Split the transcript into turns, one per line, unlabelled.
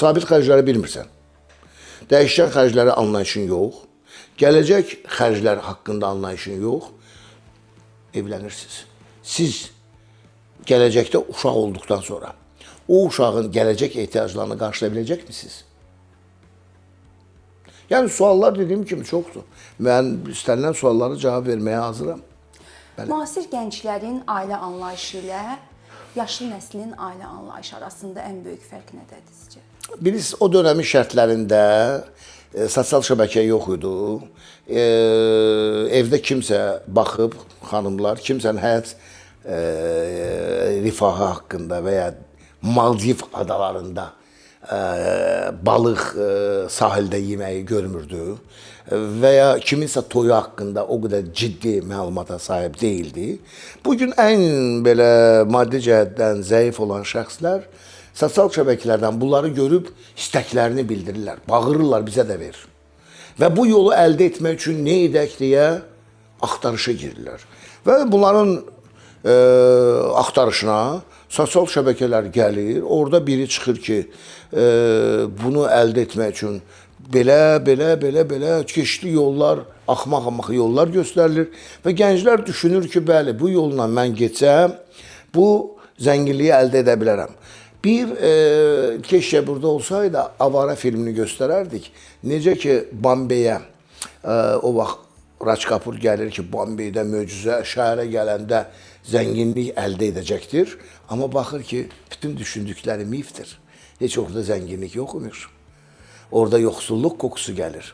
Sabit xərcləri bilmirsən. Dəyişkən xərcləri anlayışın yox. Gələcək xərclər haqqında anlayışın yox. Evlənirsiniz. Siz gələcəkdə uşaq olduqdan sonra o uşağın gələcək ehtiyaclarını qarşılaya biləcəkmisiniz? Yəni suallar dediyim kimi çoxdur. Mən istənilən suallara cavab verməyə hazıram.
Bəli. Müasir gənclərin ailə anlayışı ilə yaşlı nəslin ailə anlayışı arasında ən böyük fərq nədədir sizcə?
Bilirsiniz, o dönəmin şərtlərində sosial şəbəkə yox idi. Evdə kimsə baxıb, xanımlar, kimsənin həyat rifahı haqqında və ya Maldiv adalarında balıq sahildə yeməyi görmürdü və ya kiminsə toyu haqqında o qədər ciddi məlumata sahib deyildi. Bu gün ən belə maddi cəhətdən zəif olan şəxslər sosial şəbəkələrdən bunları görüb istəklərini bildirirlər, bağırırlar bizə də ver. Və bu yolu əldə etmək üçün nə edək deyə axtarışa girirlər. Və bunların axtarışına sosial şəbəkələr gəlir. Orada biri çıxır ki, bunu əldə etmək üçün belə, belə, belə, belə çeşitli yollar, axmaq-axmaq yollar göstərilir və gənclər düşünür ki, bəli, bu yolla mən getsəm, bu zənginliyi əldə edə bilərəm. Bir keşke burada olsaydı Avara filmini göstərərdik. Necə ki Bombeyə o vaxt Raj Kapoor gəlir ki, Bombeydə möcüzə şəhərə gələndə zənginlik əldə edəcəkdir. Amma baxır ki, bütün düşündükləri mifdir. Heç orada zənginlik yox imiş. Orada yoxsulluq qoxusu gəlir.